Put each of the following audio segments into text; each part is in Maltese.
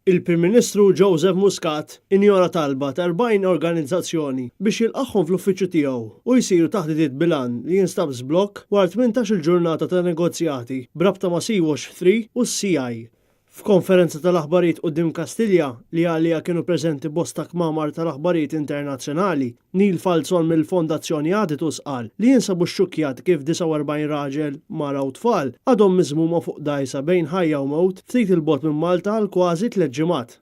Il-Prim Ministru Joseph Muscat injora talba ta' 40 organizzazzjoni biex jilqagħhom fl-uffiċċju tiegħu u jsiru taħdidiet bil-għan li jinstab żblokk wara 18-il ġurnata ta' negozjati b'rabta ma' Sea-Watch 3 u s-CI. F'konferenza tal-aħbarijiet quddiem Kastilja, li għaliha kienu preżenti bosta kmamar tal-aħbarijiet internazzjonali, Neil Falzon mill-Fondazzjoni Aditus qal li jinsabu xxukkjati kif 49 raġel, mara u tfal għadhom miżmuma fuq dgħajsa bejn ħajja u mewt ftit 'il bogħod minn Malta għal kważi tliet ġimgħat.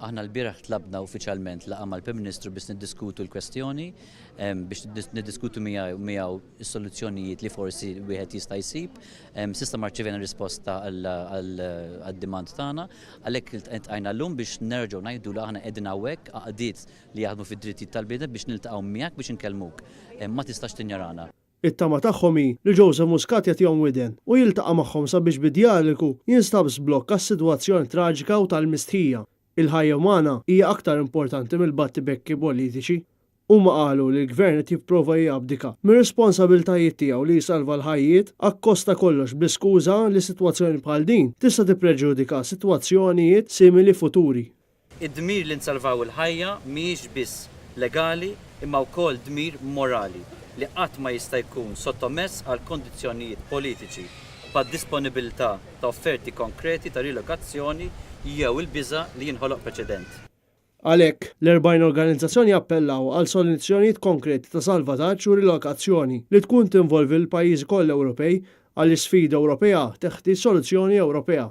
Aħna lbieraħ tlabna uffiċjalment laqgħa mal-Prim Ministru biex niddiskutu l-kwestjoni, biex niddiskutu miegħu s-soluzzjonijiet li forsi wieħed jista' jsib. S'issa ma rċevejna risposta għad-demand tagħna, għalhekk iltqajna llum biex nerġgħu ngħidulu aħna qegħdin hawnhekk, għaqdiet li jaħdmu fid-drittijiet tal-bniedem biex niltaqgħu miegħek biex inkellmuk. Ma tistax tinjorana. It-tama tagħhom hi li Joseph Muscat jagħtihom widen u jiltaqa' magħhom sabiex bi djalogu jinstab żblokk għas-sitwazzjoni traġika u tal-mistħija. Il-ħajja umana hija aktar importanti mill-battibekki politiċi. Huma qalu li l-Gvern qed jipprova jabdika mir-responsabiltajiet tiegħu li jsalva l-ħajjiet akkost ta' kollox bl-iskuża li sitwazzjoni bħal din tista' tippreġudika sitwazzjonijiet simili futuri. Id-dmir li nsalvaw il-ħajja mhijiex biss legali imma wkoll dmir morali li qatt ma jista' jkun sottomess għal kondizzjonijiet politiċi bħad-disponibilità ta' offerti konkreti ta' rilokazzjoni jew il-biża' li jinħoloq preċedent. Għalhekk, l-40 organizzazzjoni appellaw għal soluzzjonijiet konkreti ta' salvataġġ u rilokazzjoni li tkun tinvolvi l-pajjiżi kollha Ewropej għaliex sfida Ewropea teħtieġ soluzzjoni Ewropea.